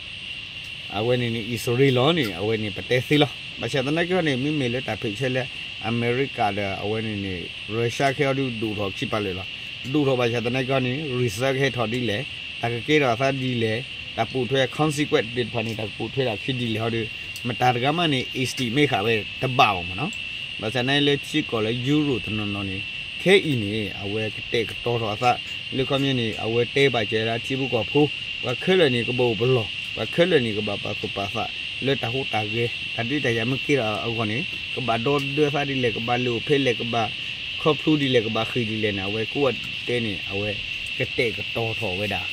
အဝဲန့ၣ်န့ၣ် အံၣ်စရ့လးလီၤန့ၣ် အဝဲန့ၣ် ပတဲသ့လီၤ. ဘၣ်ဆၣ်သနာ်က့ဟီန့ၣ် မ့မ့ၢ်လၢတၢ်ဖ့ၣ်ဆၢလၢ အမဲရကၤဒီး အဝဲန့ၣ်န့ၣ် Russia ခဲအီၤဒုး ဒိၣ်ထီၣ်ခံပာ်လၢာ်လီၤ. ဒိၣ်ထီၣ်ဘၣ်ဆၣ်သနာ်က့ဟီန့ၣ် result ကဟဲထီၣ်ဒ်လဲၣ်, တၢ်ကကဲထီၣ်အသးဒ်လဲၣ်, တၢ်ပိာ်ထွဲ consequence သ့ၣ်တဖၣ်န့ၣ် တၢ်ကပိာ်ထွဲဒၣ်ခံဒ်လဲၣ်ဟီဒီး မတၤတဂၤမးန့ၣ် estimate ဃာ်ဝဲတဘၣ်အီၤမ့ၢ်နီၤ. ဘၣ်ဆၣ်သနာ်က့လၢထံကီၢ်လၢ Europe တနီၤနီၤန့ၣ် ခဲအံၤန့ၣ် အဝဲကတဲာ်ကတီၤထီၣ်အသး လၢခီပညီန့ၣ် အဝဲတဲဘၣ်စၢၤလၢထံဖိကီၢ်ဖိ ပှၤခဲလၢာ်န့ၣ် ကဘၣ်အိၣ်ပလီၢ်, ပှၤခဲလၢာ်န့ၣ် ကဘၣ်ပာ်သူၣ်ပာ်သး လၢတၢ်ဟူးတၢ်ဂဲၤ တၢ်ဒုးတၢ်ယၤမ့ၢ်ကဲထီၣ်အဂီၢ်န့ၣ် ကဘၣ်ဒီဒၢသးဒ်လဲၣ်, ကဘၣ်လိာ်ဖဲလဲၣ်, ကဘၣ်ခီဖျိဒ်လဲၣ်, ကဘၣ်ဃ့ၢ်ဒ်လဲၣ်န့ၣ် အဝဲကိးဂၤဒဲးန့ၣ် အဝဲကတဲာ်ကတီၤထီၣ်ဝဲဒၣ်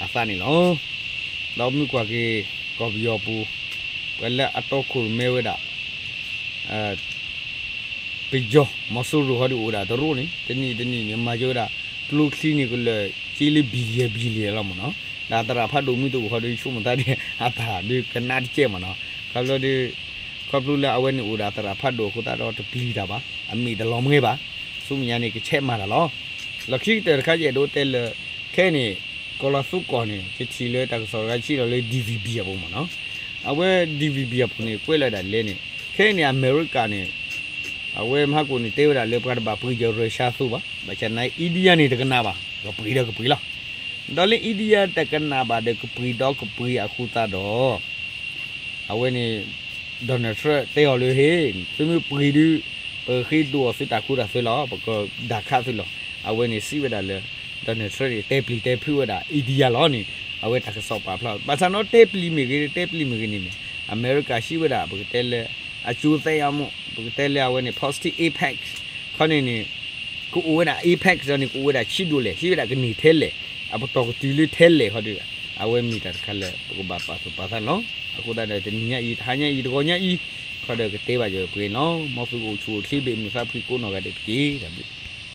အသးန့ၣ်လီၤ. ဒီးမ့ၢ်ကွၢ်က့ၤ ကီၢ်ပယီၤပူၤ ပှၤလၢအတီခိၣ်ရိၣ်မဲဝဲဒၣ် ပယီၤမီၤစိရိၤဟီဒီးအိၣ်ဝဲဒၣ်တရူးန့ၣ် တနံၣ်တနံၣ်န့ၣ် မၤက့ၤဝဲဒၣ် ကျိချံန့ၣ်ကလၢာ် က့လၢ billion billion လီၤမ့ၢ်နီၤ. ဒီးသရၣ်ဖးဒိၣ်မ့ၢ်တအိၣ်ဃီဒီး ဆိကမိၣ်သးဒီး အတၢ်ဒုးကနၣ်တကဲမ့ၢ်နီၤ. ခီဖျိဒီး ခီဖျိလၢအဝဲန့ၣ်အိၣ်ဒီးသရၣ်ဖးဒိၣ်အဃိသတးဒီးတပျံၤတၢ်ဘၣ်, အမ့ၢ်တလီၤမၢ်ဘၣ်. ဆူမဲာ်ညါန့ၣ် ကဆဲးမၤတၢ်လီၤ. လီၢ်ခံကတၢၢ်တခါ ယအဲၣ်ဒိးတဲလၢ ခဲအံၤန့ၣ် ကီၤလီၤသူကီၢ်န့ၣ် ယထံၣ်လၢတၢ်ကစီၣ်တခါဆံးလီၤလၢ D V B အပူၤမ့ၢ်နီၤ. အဝဲ D V B အပူၤန့ၣ် ကွဲးလီၤဒၣ်လဲၣ်န့ၣ် ခဲအံၤန့ၣ် အမဲရကၤန့ၣ် အဝဲမဟါကိၣ်န့ၣ် တဲဝဲဒၣ်လၢပှၤတဘၣ်ပှ့ၤကီၤ Russia အသိးဘၣ်. ဘၣ်ဆၣ်နာ် India န့ၣ်တကနၣ်ဘၣ်, ကပှ့ၤဒီးကပှ့ၤလီၤ. ဒီးလၢ India တကနၣ်ဘၣ်ဒီးကပှ့ၤဒီးကပှ့ၤအဃိသတးဒီး အဝဲန့ၣ် Donald Trump တဲအီၤလၢ ဟ့ၣ် သုမ့ၢ်ပှ့ၤဒုး ပကဃ့ဒိးအီၤသုတၢ်ခိတၢ်သွဲလီၤ, ပကဒၣ်ခးသုလီၤ. အဝဲန့ၣ်စံးဝဲဒၣ်လၢ Donald Trump န့ၣ် တဲပျံၤတဲဖုးဝဲဒၣ် India လီၤန့ၣ် အဝဲတၢ်ကစီၣ်ပာ်ဖျါ. ဘၣ်ဆၣ်နီၤ တဲပျံၤမ့ၢ်ဂ့ၤ တဲပျံၤမ့ၢ်ဂ့ၤန့ၣ်န့ၣ် အမဲရကၤစံးဝဲဒၣ် ပကတဲလၢ အကျိုးသက်ရောက်မှု ပကတဲလၢအဝဲန့ၣ် positive impact ခီန့ၣ်န့ၣ် ကအိၣ်ဝဲဒၣ် impact န့ၣ် ကအိၣ်ဝဲဒၣ်ဆံးဒိၣ်လဲၣ်, ဟံးဝဲဒၣ်ကန့ၢ်ထဲလဲၣ်, အပတီၢ်ကတုၤလၢထဲလဲၣ်ခီဒီး အဝဲမ့ၢ်တၢ်တခါလၢ ပကဘၣ်ပာ်သူၣ်ပာ်သးန့ၣ်လီၤ. အဃိသတးဒီး တနံၤညါအံၤ တဟါညါအံၤ တဂီၤညါအံၤ ခီဒီးကတဲဘၣ်ယပှ့ၤန့ၣ်လီၤ. မ်သုကအိၣ်ဆူၣ်အိၣ်ချ့ဘၣ် မုာ်သးဖှံကိးနီၢ်ဂၤဒဲးတက့ၢ်. တၢ်ဘျုး